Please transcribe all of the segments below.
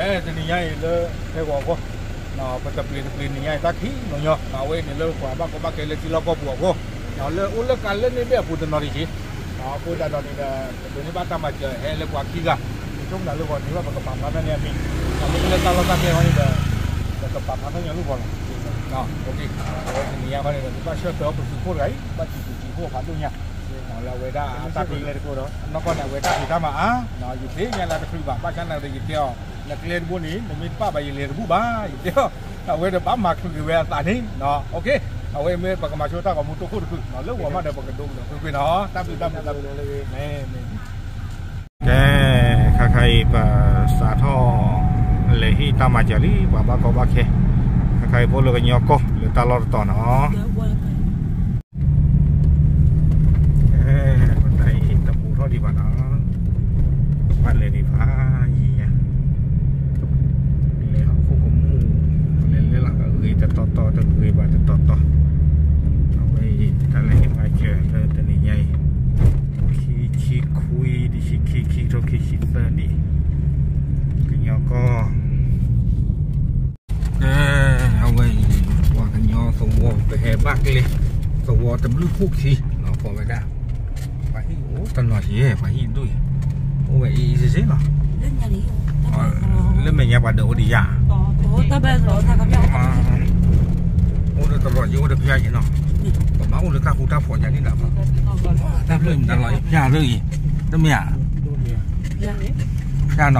အဲ တနံၤညါအံၤလၢ ဖဲဂီၤအဂီၢ် ပတပျ့ၤတပျ့ၤနံၤညါအံၤတၢ်ခံးညီညီ အဝဲအံၤန့ၣ်လၢပှၤဘၣ်ကီဘၣ်ခဲလၢထံလီၢ်ကီၢ်ပူၤအဂီၢ် လၢအိၣ်လၢကါလၢန့ၣ်ဘ့ၣ်အပူၤတနီၤတက့ၢ် အဃိသတးဒီးန့ၣ်ဒီး ပဒိးန့ၢ်ဘၣ်တၢ်မၤစၢၤဟဲလၢပှၤခံဂၤ ယဆိကမိၣ်လၢဂီၤန့ၣ်ဘၣ်ပကပာ်ဖျါထီၣ်န့ၢ်အမံၤ မ့ၢ်လၢတၢ်လီၢ်တၢ်ကျဲအံၤန့ၣ်ဒီး ပကပာ်ဖျါထီၣ်ညါလၢဂီၤလီၤ အဝဲတနံၤညါခီန့ၣ်ဒီး ပဘၣ်ဆၢထၢၣ်အီၤပသုးခိၣ်တဂၤအံၤ ဘၣ်စံးပစံးခိၣ်ဖးဒိၣ်ညါ လၢအဝဲဒၣ်အတၢ်ဖံး အနီၢ်ကီၢ်န့ၣ် အဝဲတၢ်ဖံးတၢ်မၤအါ ယသ့ၣ်ညါလၢတချုးဘၣ် ဘၣ်ဆၣ်နာ်က့ဒီးယတဲအီၤ နကျဲတဘိန့ၣ် နမ့ၢ်တပာ်ဘၣ်ယလဲၤတဘူၣ်ဘၣ် ယတဲအီၤ အဝဲဒီးဘၣ်မၤချုးက့ၤဝဲအသးန့ၣ် အဝဲမ့ၢ်ပကမၤဆိတၢ်ဂီၤမူတိခိၣ်တခု လၢဂီၤမးဒီးပကဒိကဒီးကွ့ၢ်ကွ့ၢ်နီၤ တၢ်ဘျုးတၢ်ဘျုးတၢ်ဘျုး ကဲ ခါခါအံၤပစးထီၣ် လဲၤဟ့ၣ်တၢ်မၤစၢၤလံ ပှၤဘၣ်ကီဘၣ်ခဲ ခါခါအံၤဖိလၢကညီကီၢ်လၢတၢ်လီၢ်တတီၤနီၤ တၢ်အံၤတပူၤထီၣ်ဒံးဘၣ်နီၤ ဘၣ်လဲၤဒံးဖးယံၤညါ လဲၤဟီၣ်ခိၣ်ကမူၣ် လဲၤလဲၤလီၤ ဂ့ၤတတီၤတီၤ တဂ့ၤဘၣ်တတီၤတီၤ အဝဲအံၤ တၢ်လဲၤဟ့ၣ်မၤစၢၤလၢတနံၤညါအံၤ ခံဆံခွံ တဆံခံ ခံကထိခံဆံသၢနံၣ် ကညီကီၢ် ကဲ အဝဲအံၤ ပှၤကညီသဝီ ပဟဲဘၣ်ကျဲ သဝီတဘျုးဖှိၣ်ခံ ကိးဝဲဒၣ် ပှၤဟံၣ်အိၣ်တနီၤယဲ ပှၤဟံၣ်ဒိၣ်အံၤ အိၣ်ဝဲအံၤစ့ၢ်ကီးလီၤ လၢမဲာ်ညါပှၤဒၢးအိၣ်ဒံးယၤ အိၣ်ဒီးတရီးယံၤအိၣ်ဒီးဖျါယံၤနီၤ ပဘၣ်အိၣ်လၢတၢ်ဃူတၢ်ဖိးယၤန့ၣ်ဒီး တၢ်ဖျၢၣ်မတၤလီၤ ဖျါ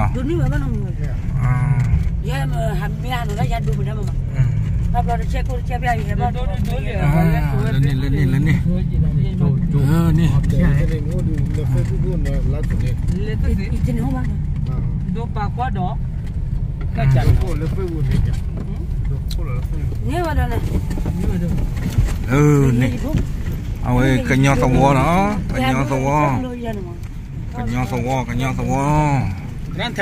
လၢအံၤ တမ့ၢ်ဧါ ဖျါနီၤ လၢန့ၣ် လၢန့ၣ် လၢန့ၣ် န့ၣ် န့ၣ် အဝဲကညီသဝီနီၤ ကညီသဝီ ကညီသဝီ ကညီသဝီ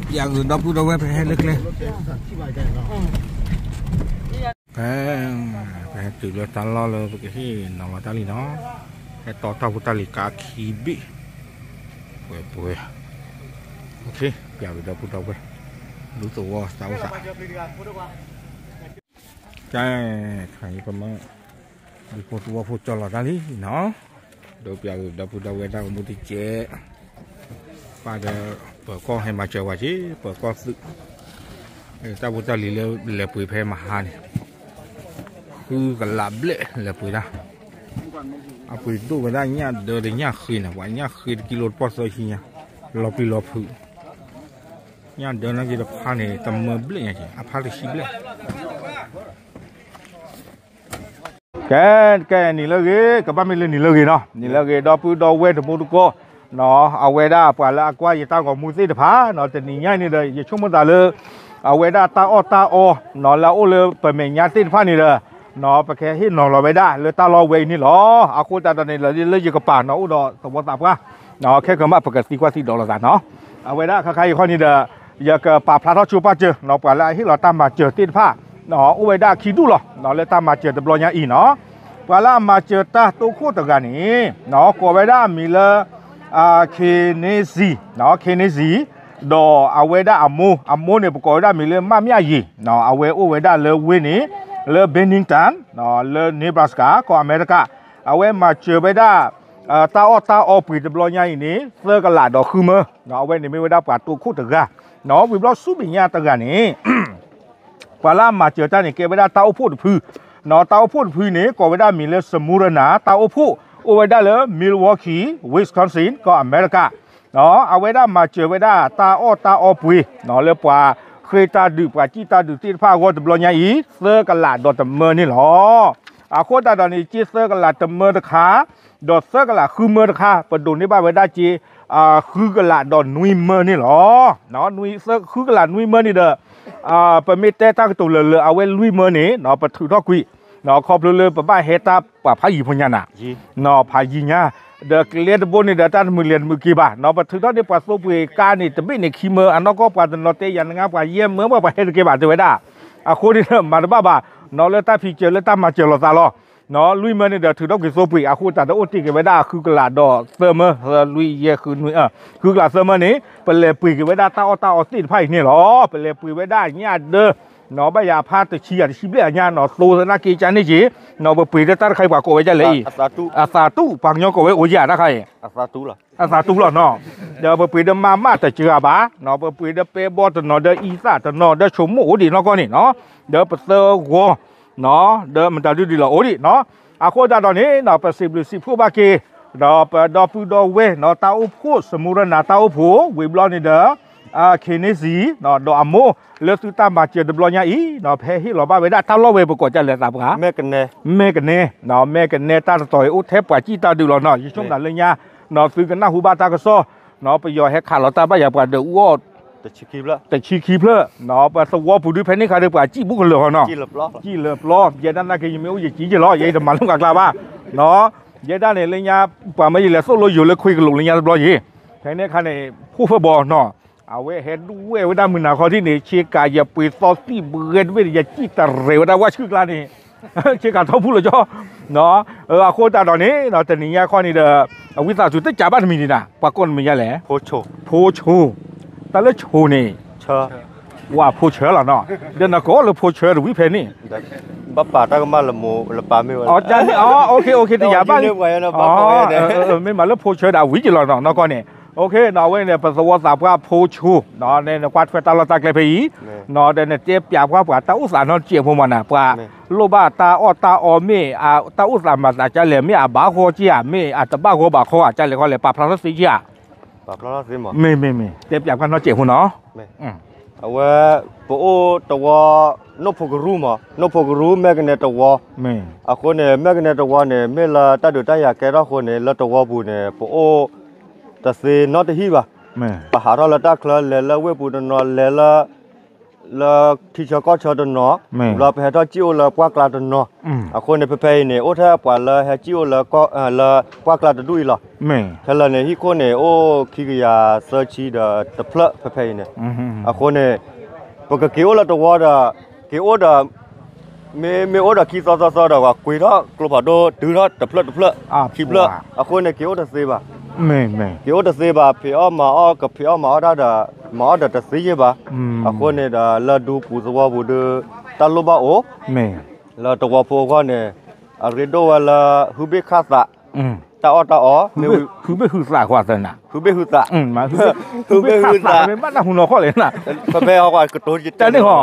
ပျၢ်ကဒီပုၢ်ဒီဝဲၢ်ဖဲဟဲလၢကျဲ ဖဲ ပဟဲတုၤလၢတၢ်လီၢ်လၢပကဟ့ၣ်နီၤလီၤတၢ်လံနီၤ ဟဲတီတၢ်ဖိတၢ်လံၤကါခံဘ့ၣ် ပှဲၤပှဲၤ ပျၢ်ကဒီပုၢ်ဒီဝဲၢ် ဒူသဝီသးအိၣ်သး ကဲ ခါအံၤပမ့ၢ် ဒူဖိသဝီဖိကၠီလီၤတၢ်လံနီၤ ဒီးပျၢ်ကဒီပုၢ်ဒီဝဲၢ်တၢ်ဂီၤမူတကဲး ပၢ်ဒီး ပၢၤကီၢ်ဟဲမၤစၢၤဝဲက့ၤ ပၢၤကီၢ်သုး တၢ်ဖိတၢ်လံၤလၢလဲၤပှ့ၤဖဲမဟါန့ၣ် ဃုကလးဘျဲၣ်လဲၤပှ့ၤတၢ် အပှ့ၤဒိၣ်ဝဲဒၣ်ညၣ်ဒၢဒီးညၣ်ဃ့န့ၣ် ပှၤညၣ်ဃ့တကံလိတပီၢ်သၢဆံညါ လီၤပျံၤလီၤဖုး ညၣ်ဒၢနာ်က့တဖါန့ၣ် တမၢဘျဲၣ်ညါက့ၤ အဖါတဆံဘျဲၣ် ကဲ ကဲ နံၤလၢအဂ့ၤ ကဘၣ်မ့ၢ်လၢနံၤလၢအဂ့ၤနီၤ နံၤလၢအဂ့ၤ ဒီပုၢ်ဒီဝဲၢ်တံၤသကိး အဝဲဒၣ်ပှၤလၢအကွၢ်ယတၢ်ဂီၤမူသ့ၣ်တဖၣ်နီၤ တနံၤညါအံၤန့ၣ်ဒီး ယဆိကမိၣ်သးလၢ အဝဲဒၣ်တၢ်အီၣ်တၢ်အီနီၤ လၢအအိၣ်လၢပမဲာ်ညါသ့ၣ်တဖၣ်န့ၣ်ဒီး ပကဟ့ၣ်နီၤလီၤဝဲဒၣ်လၢတၢ်လီၢ်ဝဲအံၤန့ၣ်လီၤ. အဃိသတးဒီးန့ၣ်ဒီး လၢယကပၤနီၤ အိၣ်ဒီးသဝီသးပှၢ် ခဲကမၣ်ပကသံကွၢ်သံဒိးလိာ်သးနီၤ. အဝဲဒၣ်ခါခါအံၤခီန့ၣ်ဒီး ယကပာ်ဖျါထီၣ်ဆိပာ်စၢၤနီၤ ပှၤလၢအဟ့ၣ်လီၤတၢ်မၤစၢၤသ့ၣ်တဖၣ် အိၣ်ဝဲဒၣ်ခံဒူၣ်လီၤ. လၢတၢ်မၤစၢၤတဘျီညါအံၤနီၤ ပှၤလၢအမၤစၢၤတၢ်တိခိၣ်တဂၤန့ၣ် ကိးဝဲဒၣ်အမံၤလၢ ခ့န့စံ ခ့န့စံ ဒီးအဝဲဒၣ်အမိၢ် အမိၢ်န့ၣ် ပကိးဝဲဒၣ်မံၤလၢ မၣ်မၠၣ်ယ့ၤ အဝဲအိၣ်ဝဲဒၣ်လၢဝ့ၢ်န့ၣ် လၢ Bennington လၢ Nebraska ကီၢ်အမဲရကၤ အဝဲမၤစၢၤဝဲဒၣ် တၢ်အီၣ်တၢ်အီပှ့ၤတဘျီညါအံၤန့ၣ် သၢကလးဒီးဃုမၢ အဝဲန့ၣ်မ့ၢ်ဝဲဒၣ်ပှၤတိခိၣ်တဂၤ ဝံၤဘျီဆူမဲာ်ညါတဂၤန့ၣ် ပှၤလၢအမၤစၢၤတၢ်န့ၣ် ကဲဝဲဒၣ်တၢ်အိၣ်ဖှိၣ်တဖု တၢ်အိၣ်ဖှိၣ်တဖုန့ၣ် ကိးဝဲဒၣ်မံၤလၢ Smyrna တၢ်အိၣ်ဖှိၣ် အိၣ်ဝဲဒၣ်လၢ Milwaukee Wisconsin ကီၢ်အမဲရကၤ အဝဲဒၣ်မၤစၢၤဝဲဒၣ်တၢ်အီၣ်တၢ်အီပှ့ၤ လၢပှၤဃ့ၢ်တၢ်ဒုး ပှၤစံၣ်တၢ်ဒုးသ့ၣ်တဖၣ်အဂီၢ်တဘျီညါအံၤ သၢကလးဒီးတမၢန့ၣ်လီၤ. အဃိသတးဒီးန့ၣ် က့သၢကလးတမၢတခါ ဒီးသၢကလးဃုမၢတခါ ပဒိးန့ၢ်ဘၣ်ဝဲဒၣ်က့ ဃုကလးဒီးနွံမၢန့ၣ်လီၤ. ဃုကလးနွံမၢန့ၣ်ဒီး ပမ့ၢ်တဲတၢ်ကတိၤလၢာ်လၢာ် အဝဲလွံၢ်မၢန့ၣ် ပထုးထီၣ်ကွံာ် ခီဖျိလၢပဘၣ်ဟဲတၢ်ပှၤဖးယံၤဖိညါနၤ ဖးယံၤညါ ဒီးကျဲတဘိန့ၣ်ဒီးတၢ်တမုာ်လဲၤတမုာ်က့ၤဘၣ် ပထုးထီၣ်န့ၢ်ပှၤသိပှ့ၤကါန့ၣ် တဘ့ၣ်န့ၣ်ခံမၢ အနီၢ်ကီၢ်ပှၤတနီၤတဲယၤနငါ ပှၤယဲၢ်မၢ ပှၤဟဲတကဲဘၣ်တဲဝဲဒၣ် အဃိန့ၣ်ဒီးမၤတဘၣ်ဘၣ် လၢတၢ်ဖံးစၢၤလၢတၢ်မၤစၢၤလိာ်သးလီၤ. လွံၢ်မၢန့ၣ်ဒီးထုးထီၣ်ကွံာ်သိပှ့ၤ အဃိသတးဒီးအိၣ်တ့ၢ်က့ၤဝဲဒၣ်ဃုကလးဒီးသၢမၢ လွံၢ်ယဲၢ်ဃုနွံ ဃုကလးသၢမၢန့ၣ် ပလဲၤပှ့ၤက့ၤဝဲဒၣ်တၢ်အီၣ်တၢ်အီသ့ၣ်တဖၣ်အံၤန့ၣ်လီၤ. ပလဲၤပှ့ၤဝဲဒၣ်ညၣ်ဒၢ နီၣ် ဘၣ်ယၤဖးတဆံယၤတဆံဘျဲၣ်အညါနီၣ် သိသနာ်က့ကန့ၣ်က့ၤ နီၣ် ပပှ့ၤဒီးတၢ်တခါအံၤပှၤကိးဝဲဒ်လဲၣ်အံၤ အသးတူၣ် ပှၤကညီကိးဝဲအိၣ်ယၤတၢ်ခါအံၤ အသးတူၣ်လီၤနီၣ် ဒီးပပှ့ၤဒီးမၤမၣ်တစှၤဘၣ် နီၣ် ပပှ့ၤဒီးပဲဘီတနီၤ ဒီးအံသၣ်တနီၤ ဒီးဆိမိၣ်အိၣ်ဒံးနီၢ်ကီၢ်န့ၣ်နီၣ် ဒီးပသၢဂီၤ နီၣ် ဒီးမတၤဒုဒံးလီၤအိၣ်ဒံးနီၣ် အဃိသတးဒီးန့ၣ်နီၣ် ပစံးဘျုးစံးဖှိၣ်ဘၣ်က့ၤ ဒီးပဒီပုၢ်ဒီဝဲၢ်နီၣ် တၢ်အိၣ်ဖှိၣ် စမူရနၤတၢ်အိၣ်ဖှိၣ် ဝံၤဘျီန့ၣ်ဒီး ခ့န့စံ ဒီးအမိၢ်လၢသုတၢ်မၤစၢၤတဘျီညါအံၤနီၣ် ဖဲဟ့ၣ်လီၤဘၣ်ဝဲဒၣ်တၢ်လီၢ်ဝဲပကိးကလဲၤသးပှၤ မဲကနဲ မဲကနဲ မဲကနဲတၢ်တတီၤအံၤအိၣ်ထဲပှၤစံၣ်တၢ်ဒုးလီၤနီၣ် ယဆိကမိၣ်လၢညါ နီၣ် သုကနၢ်ဟူဘၣ်တၢ်ကစီၣ် နီၣ် ပယီၤဟဲခးလီၤတၢ်ဘၣ်ယၤပှၤဒုးအူအီၣ် တဆံခံဖျၢၣ် နီၣ် ပသဝီပူၤဒုးဖဲန့ၣ်ခါဒီးပှၤစံၣ်ဘူးကလၢာ်ဃီနီၣ် စံၣ်လၢပျီ ယဲဒၣ်နာ်က့ယမ့ၢ်အိၣ်ယစံၣ်က့ၤလီၤ ယဲယတမၤလိၣ်ကကျါဘၣ် နီၣ် ယဲဒၣ်န့ၣ်လၢညါ ပှၤမ့ၢ်ယလဲၤသိၣ်လိယိၤလၢခွံကလိာ်လၢညါတဘျီယံၤ ဖဲန့ၣ်ခါန့ၣ် ဖိၣ်ဖၢဘီနီၣ် အဝဲဟဲဒွဲၣ်ဝဲဒၣ်မုၢ်နၤခီထံၣ်န့ၣ် ဆ့ကၤယပှ့ၤသီသံၣ်ဘှဲတဘ့ၣ်န့ၣ် ယစံၣ်တရဲၣ်ဝဲဒၣ်ဝၣ်ဆှုၣ်ကျါန့ၣ် ဆ့ကၤထီၣ်ဖူၣ်လီၤကၠီ နီၣ် အဃိသတးဒီးန့ၣ် တနံၤညါခီန့ၣ်ဒီး အဝံသးစူၤတကးဘၣ်တမံၤဒံးနၤ ပှၤကိးနမံၤယါလဲၣ် ဖိဆိ တၢ်လၢဆိန့ၣ် ဝၤဖိဆၢလီၤနီၣ် ဒီးနကိးလၢဖိဆၢတဝံၤဖဲန့ၣ် ဘၣ်ပာ်တၢ်ကမၣ်လၢမိၢ်လၢပၢ်မ့ၢ်ဝဲ တယၤဘၣ် မ့ၢ်မးလၢဖိဆၢဒီးအဝံၤက့ၤလီၤနီၣ် နီၢ်ကီၢ်န့ၣ် အဝဲန့ၣ် ပသဝီသးပှၢ်ဖိဆိ နကွၢ်ထွဲတၢ်လီၢ်တၢ်ကျဲဖဲအံၤ ဒီးနတဲပျးပှၤပှၤတၢ်အိၣ်သးနီတစဲးဖိမးနၤ ပှၤလိၣ်ဘၣ်တၢ်အီၣ်တၢ်အီမ့ၢ် တၢ်အိၣ်သးမၤသးကလဲၣ် မ့ၢ်အဘၣ်ဂီၢ်က့ဧါ မ့ၢ်အတဘၣ်ဂီၢ်ဘၣ်ခီဧါ ကလဲၣ်ခီလဲၣ် ပာ်ဖျါထီၣ်သ့က့ဧါ မ့ၢ်မ့ၢ်မ့ၢ် တဲပျးပှၤနီတစဲးဖိနီၤ အဝဲ ပအိၣ်တဝီ နိၣ်ဖိကရူမး နိၣ်ဖိကရူ မဲကနဲတဝီ အဃိန့ၣ် မဲကနဲတဝီန့ၣ် မ့ၢ်လၢတၢ်ဒုးတၢ်ယၤကဲထီၣ်အဃိန့ၣ် လၢတဝီပူၤန့ၣ် ပအိၣ်တသ့နီတဟံၣ်ဘၣ် ပဟးထီၣ်လၢတၢ်ချၢ လဲၤလၢဝ့ၢ်ပူၤတနီၤ လဲၤလၢ လၢထံဆၢကီၢ်ဆၢတနီၤ ဘျီပဟဲထီၣ်စံၣ်အိၣ်လၢပှၢ်ကျါတနီၤ အဃိန့ၣ် ဖဲဖဲအံၤန့ၣ် အိၣ်ထဲပှၤလၢဟဲစံၣ်အိၣ်လၢ လၢပှၢ်ကျါတဒူၣ်အံၤလီၤ ခဲလၢာ်န့ၣ် ဟံၣ်ခိၣ်န့ၣ် အိၣ်ခံကယၤသၢဆံဒီးတဖျၢၣ်ဖဲဖဲအံၤန့ၣ် အဃိန့ၣ် ပကက့ၤအိၣ်လၢတဝီဒီး က့ၤအိၣ်ဒီး မ့မ့ၢ်အိၣ်ဒီးခံသီသီသီဒီး ပှၤကွံာ်ထီၣ်ကျိဖးဒိၣ်တုၤထီၣ်တဖျၢၣ်တဖျၢၣ် ခံဖျၢၣ် အဃိန့ၣ် က့ၤအိၣ်တသ့ဘၣ် က့ၤအိၣ်တသ့ဘၣ် ဖံးအီၣ်မၤအီၣ် ကဖံးအီၣ်မၤအီၣ်တၢ်ဒီး မၤအီၣ်ဒီးတသ့ယဲၢ်ဘၣ် အဃိန့ၣ်ဒီး လၢဒူပူၤသဝီပူၤဒုး တၢ်လိၣ်ဘၣ်အိၣ် လၢတဝီဖိအဂီၢ်န့ၣ် အရ့ဒိၣ်ဝဲလၢ ဟုဘ့ၣ်ခၣ်သး တၢ်အီၣ်တၢ်အီ ဟုဘ့ၣ်ဟုသး ဟုဘ့ၣ်ဟုသး ဟုဘ့ၣ်ဟုသး မ့ၢ်ဘၣ်တၢ်ဟူနီၤခီၣ်လဲၣ်နၤ ဖဲဖဲအီၤကတိၤတၢ်န့ၣ်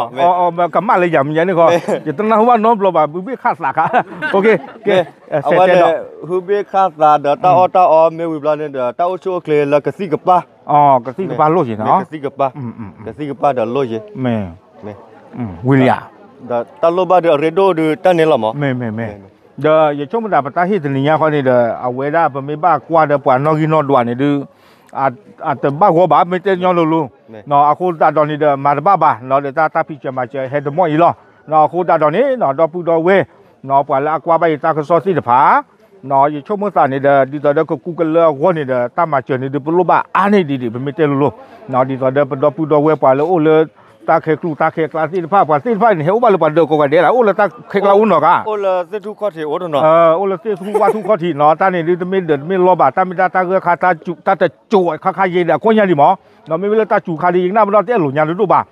ဃီ ကမၣ်လၢယၤမ့ၢ်ယၤန့ၣ်ဃီ ယတနၢ်ဟူဘၣ်နီတဘျီဘၣ် ဟုဘ့ၣ်ခၣ်သးခါ ကဲ အဝဲန့ၣ် ဟုဘ့ၣ်ခၣ်သးဒီးတၢ်အီၣ်တၢ်အီမ့ၢ်ဝံၤဘျီန့ၣ်ဒီး တၢ်အိၣ်ဆူၣ်အိၣ်ချ့လၢကသံၣ်ကပၢ် ကသံၣ်ကပၢ်လိၣ်က့ၤနီၤ ကသံၣ်ကပၢ် ကသံၣ်ကပၢ်ဒီးလိၣ်က့ၤ ဝံၤလံဧါ ဒီးတၢ်လိၣ်ဘၣ်ဒီးအရ့ဒိၣ်ဒီးတၢ်န့ၣ်လီၤမး မ့ၢ်မ့ၢ်မ့ၢ် ဒီးယဆိကမိၣ်သးပတၢ်ဟ့ၣ်တနံၤညါဃီန့ၣ်ဒီး အဝဲဒၣ်ပမ့ၢ်ဘၣ်ကွၢ်ဒီးပှၤနီၣ်ဂံၢ်နီၣ်ဒွးန့ၣ်ဒုး အတဘၣ်ဂီၢ်ဘၣ် မ့ၢ်တဲညီလိၤလိၤ အဃိသတးဒီးန့ၣ်ဒီး မၤတဘၣ်ဘၣ် ဒီးတၢ်တၢ်ဖံးစၢၤမၤစၢၤဟဲတမီၢ်အံၤလီၤ အဃိသတးဒီးန့ၣ် ဒီပုၢ်ဒီဝဲၢ် ပှၤလၢအကွၢ်ဘၣ်ယတၢ်ကစီၣ်သ့ၣ်တဖၣ် ယဆိကမိၣ်သးန့ၣ်ဒီး ဒ်သိးဒီးကကူကလၢအဂီၢ်န့ၣ်ဒီး တၢ်မၤစၢၤန့ၣ်ဒုးပလိၣ်ဘၣ်အါန့ၢ်ဒံးဒံး ပမ့ၢ်တဲလိၤလိၤ ဒ်သိးဒီးပဒီပုၢ်ဒီဝဲၢ်ပှၤလၢအိၣ်လၢ တၢ်ခဲကျူတၢ်ခဲကျါသ့ၣ်တဖၣ် ပှၤသ့ၣ်တဖၣ်န့ၣ် ဟဲအိၣ်ဘၣ်လၢပှၤဒၢးကိးဂၤဒဲးလီၤ အိၣ်လၢတၢ်ခဲကျါအိၣ်နီၤဂၤ အိၣ်လၢသ့ၣ်ထူၣ်ခီၣ်ထံးအိၣ်တနီၤ အိၣ်လၢသ့ၣ်ထူၣ်ဝၣ်ထူၣ်ခီၣ်ထံးနီၤ တၢ်န့ၣ်ဒုးတမ့ၢ်ဒၢးတမ့ၢ်လီဘၣ် တၢ်မ့ၢ်တၢ်တၢ်ဂၢၢ်ခါ တၢ်တကိးခါခါယဲဒီးအကိၣ်ညါဒံးမး မ့မ့ၢ်လၢတၢ်စူၤခါဒံး ယကနၣ်ပဒီတအဲၣ်လိာ်ညါတဒိၣ်ဘၣ်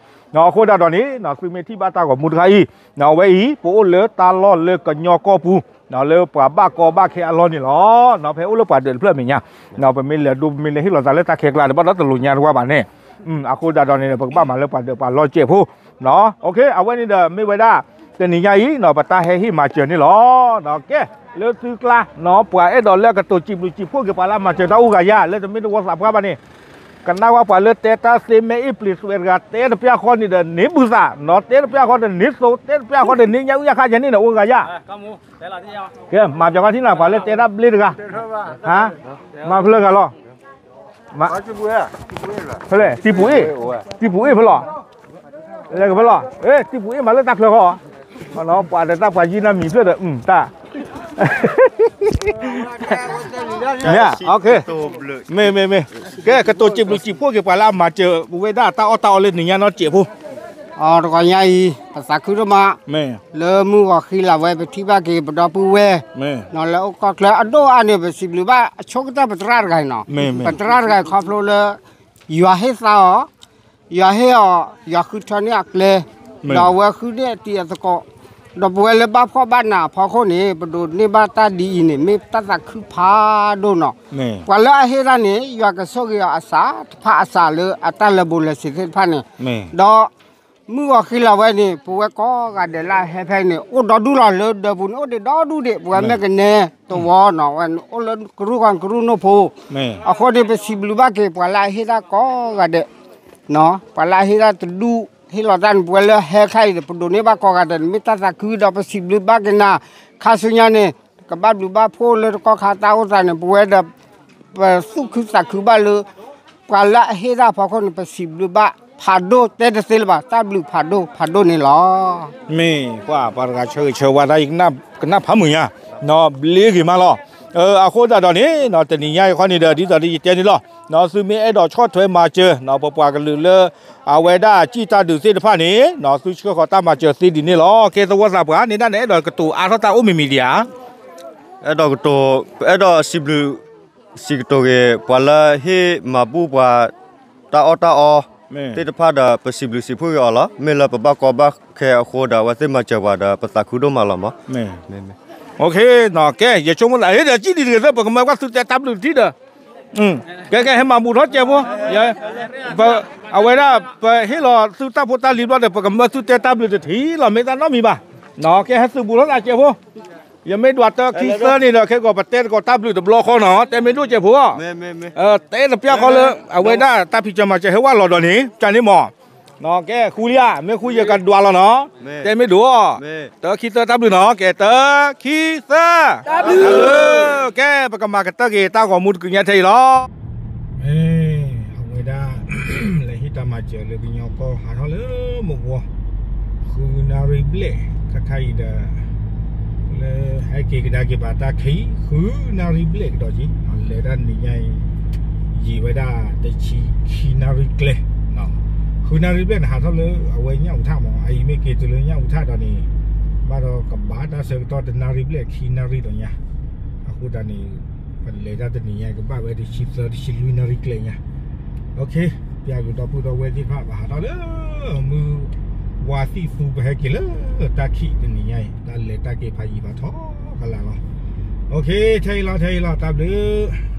အဃိသတးဒီးန့ၣ် သုမ့ၢ်ထံၣ်ဘၣ်တၢ်ဂီၤမူတခါအံၤ အဝဲအံၤ ပအိၣ်လၢတၢ်လီၢ်လၢကညီကီၢ်ပူၤ လၢပှၤဘၣ်ကီဘၣ်ခဲအလီၢ်န့ၣ်လီၤ ဖဲအိၣ်လၢပှၤဒၢးတဖျၢၣ်အမဲာ်ညါ ပမ့ၢ်လဲၤဒိ ပမ့ၢ်လဲၤဟ့ၣ်လီၤသးလၢတၢ်ခဲကျါတဘၣ်ဒီးတလိာ်ညါတဝါဘၣ်န့ၣ် အဃိသတးဒီးန့ၣ် ပကဘၣ်မၤလၢပှၤဒၢးပှၤလီစဲးဖိ အဝဲန့ၣ်ဒီးမ့ၢ်ဝဲဒၣ် တနံၤညါအံၤ ပတၢ်ဟဲဟ့ၣ်မၤစၢၤန့ၣ်လီၤ ကဲ လၢသုကျါ ပှၤအဲၣ်ဒိးလၢအကတိၤစံးဘျုးစံးဖှိၣ်က့ၤပှၤလၢအမၤစၢၤတၢ်အိၣ်ဂၤယါ လၢတမ့ၢ်တဝီသးပှၢ်ဘၣ်န့ၣ် ကနၣ်ဝဲပှၤလၢတဲတၢ်သ့မဲအ့ၣ်ပျ့ၤသွဲးတဂၤ တဲတပျၢ်ဃီန့ၣ်ဒီးန့ၢ်ဘုသး တဲတပျၢ်ဃီဒီးန့ၢ်ညါအုၣ်ညါခါယါန့ၣ်ဒီးအိၣ်ဂၤယါ ကဲ မၤပျီၤခါထံၣ်နၤ ပှၤလၢတဲတၢ်ဘျ့တဂၤ မၤဖျၢၣ်ဂၤလီၤ ဖဲလဲၣ် တံပူၤအ့ၣ် တံပူၤအ့ၣ်ဖဲလီၤ လဲၤကဖဲလီၤ တံပူၤအ့ၣ်မၤလၢတၢ်ချၢဃီ ပှၤဒီးတၢ်ပှၤယံၤနၤမံၤဖျၢၣ်ဒီး တၢ် မ့ၢ် မ့ၢ်မ့ၢ် ကဲ ကတိၤစံးဘျုးစံးဖှိၣ်က့ၤပှၤလၢအမၤစၢၤဝဲဒၣ်တၢ်အီၣ်တၢ်အီလၢနံၤညါနီတစဲးဖိ အတဂီၤညါအံၤ ပသးခုဒိၣ်မး လၢမုၢ်ဂီၤဃံလၤဝဲ ပထံၣ်ဘၣ်က့ၤပဒီပုၢ်ဝဲၢ် နီၢ်လၢအိၣ်ကီၢ်ချၢအဒိၣ်အါန့ၣ် ပစံးဘျုးဘၣ်အဆိကတၢၢ်ပသရၣ်တဂၤအံၤနီၤ. ပသရၣ်တဂၤအံၤခီဖျိလၢ ယွၤဟ့ၣ်သါအီၤ, ယွၤဟ့ၣ်အီၤ, ယွၤဃုထၢန့ၢ်အကျဲ, ဒီးအဝဲဃုန့ၢ်အတံၤအသကိး, ဒီးပဝဲလၢဘၣ်ဖှီၣ်ဘၣ်နးအဖီခိၣ်န့ၣ် ပဒိးန့ၢ်ဘၣ်တၢ်ဒ်အံၤန့ၣ် မ့ၢ်တၢ်သးခုဖးဒိၣ်နီၤ. ပှၤလၢအဟ့ၣ်တၢ်န့ၣ် ယွၤကဆိၣ်ဂ့ၤအီၤအစးတဖၣ်အစးလၢအတၢ်လၢာ်ဘူၣ်လၢာ်စ့ၤသ့ၣ်တဖၣ်န့ၣ်, ဒီး မုၢ်ဂီၤဃံလၤဝဲန့ၣ် ပဝဲကိးဂၤဒဲးလၢအဟဲဖဲန့ၣ် အိၣ်ဒီဒူၣ်လီၤ. လၢဒၢးပူၤန့ၣ် အိၣ်ဒံးဒီဒူၣ်ဒံး ပဝဲမဲာ်ကနဲတဝီနီၤ ဝဲအိၣ်လၢကရူၢ်ကီၢ်ကရူၢ်နိၣ်ဖိ, အဃိန့ၣ် ပစံးဘျုးဘၣ်က့ၤ ပှၤလၢအဟ့ၣ်တၢ်ကိးဂၤဒဲး, ပှၤလၢအဟ့ၣ်တၢ်တဒူၣ်ဟ့ၣ်လီၤတၢ်န့ၣ် ပဝဲလၢဟဲခါအံၤဒီး ပဒိးန့ၢ်ဘၣ်ကိးဂၤဒဲးန့ၣ် မ့ၢ်တၢ်သးခုဒီး ပစံးဘျုးဘၣ်က့ၤနၤ ခါဆူညါန့ၣ် ကဘၣ်ဘျုးဘၣ်ဖှိၣ်လၢတကီၢ်ခါတၢ်အိၣ်သးန့ၣ် ပဝဲဒီး ပသူၣ်ခုသးခုဘၣ်လၢ ပှၤလၢအဟ့ၣ်တၢ်အဖီခိၣ်န့ၣ် ပစံးဘျုးဘၣ်ဖးဒိၣ်တဲတသ့လၢၤဘၣ် တၢ်ဘျုးဖးဒိၣ်ဖးဒိၣ်န့ၣ်လီၤ. မ့ၢ်ပှၤ ပှၤတဂၤဆၢဂ့ၤဆၢဝါတၢ် ယကနၣ်ဖးမုာ်ညါ, ဘျ့ဂ့ၤမးလီၤ. အဃိသတးဒီးန့ၣ် တနံၤညါအံၤဃီန့ၣ်ဒီး ဒ်သိးဒီးယတဲန့ၣ်လီၤ, သုမ့ၢ်အဲၣ်ဒိးဆီၣ်ထွဲမၤစၢၤ ပပှၤကလုာ်လၢ အဝဲဒၣ်စံၣ်တၢ်ဒုးသ့ၣ်တဖၣ်န့ၣ် သုဆှၢဃီၤတၢ်မၤစၢၤသ့ဒ်န့ၣ်လီၤ. ကဲသဝီသးပှၢ်န့ၣ်ဒၣ်န့ၣ် အဲၣ်ဒိးကတိၤအါထီၣ်တၢ်အိၣ်မံၤမံၤဒံးဧါ. အဲၣ်ဒိးကတိၤ, အဲၣ်ဒိးစံးဘျုး စံးကတိၤဂ့ၤ ပှၤလၢဟ့ၣ်မၤဘူၣ်ပှၤ တၢ်အီၣ်တၢ်အီသ့ၣ်တဖၣ်ဒီး ပစံးဘျုးစံးဖှိၣ်ဂ့ၤအီၤလီၤ. မ့ၢ်လၢပဘၣ်ကီဘၣ်ခဲအဃိဒီး အဝဲသ့ၣ်မၤစၢၤပှၤဒီး ပသးခုဒိၣ်မးလီၤမး. ကဲ ယဆိကမိၣ်သး ဒီးစံၣ်ဒံးတဂ့ၤသၢ ပကမၢကွၢ်သုတဲတၢ်ဘျုးတထံၣ်ဒီး ကဲ ကဲ ဟဲမၤဘူးထီၣ်စဲးဖိ, အဝဲဒၣ် ပဟ့ၣ်လီၤသုတၢ်ဖိတၢ်လံၤဘျီဒီး ပကမၢသုတဲတၢ်ဘျုးတထံၣ်လီၤ မ့ၢ်တၢ်နီတမံၤဘၣ်. ကဲ ဟဲသုးဘူးထီၣ်သးစဲးဖိ, ယမ့ၢ်ဒွးတၢခံသၢန့ၣ်ဒီး ခဲကီးပတဲသကိးတၢ်ဘျုးတဘျီဃီနီၤ တဲမ့ၢ်ဒိၣ်စဲးဖိ, တဲတပျၢ်ဃီလၢ အဝဲဒၣ်တၢ်ဖံးစၢၤမၤစၢၤဟဲဝဲလီၤဒီးန့ၣ် ကန့ၣ်မး ကဲဃူလံဧါ မ့ၢ်ဃူယကဒွးလီၤနီၤ, တဲမ့ၢ်ဒိၣ်, တၢခံသၢတၢ်ဘျုးနီၤ ကဲတၢခံသၢ, ကဲ ပကမၤကတၢၢ်က့ၤတၢ်ဂီၤမူတကုာ်ညါထဲအံၤလီၤ. အဝဲဒၣ် လဲၤဟ့ၣ်တၢ်မၤစၢၤလၢကညီကီၢ်ဟးထီၣ်လၢမုၢ်ဝီ ဃုနၣ်ရံၣ်ဘျဲၣ် ခါခါအံၤဒီး လၢဟဲက့ၤကဒါက့ၤပာ်တၢ်ခံ ဃုနၣ်ရံၣ်ဘျဲၣ်ကဒီးက့ၤ လဲၤတၢ်နံၤညါအံၤ ယံာ်ဝဲဒၣ်တဆံခံနၣ်ရံၣ်ကျဲ, ဃုနၣ်ရံၣ်ဘျဲၣ်န့ၣ် ဟးထီၣ်လၢအဝဲညၣ်အူထၣ်မး အအံၤမ့ၢ်က့ၤတုၤလၢညၣ်အူထၣ်ဒီးန့ၣ် ဘၣ်ဒီးကဘၣ်တၢ်ဆၢကတီၢ်တနၣ်ရံၣ်ဘျဲၣ်ခံနၣ်ရံၣ်ဒီးညါ, အဃိသတးန့ၣ် ပလဲၤတၢ်တနံၤညါအံၤ ကဘၣ်ဝဲတဆံသၢ တဆံလွံၢ်နၣ်ရံၣ်ကျဲညါ ပျၢ်က့ၤဒီပုၢ်ဒီဝဲၢ်သ့ၣ်တဖၣ် ပဟးထီၣ်လၢမုၢ်ဝါသံၣ်သူ ပဟဲက့ၤလၢတၢ်ခံးတနံၤညါအံၤ တၢ်လဲၤတၢ်က့ၤဖးယံၤဖးထီကလာ်လီၤ. ထဲအံၤလီၤ ထဲအံၤလီၤ တၢ်ဘျုး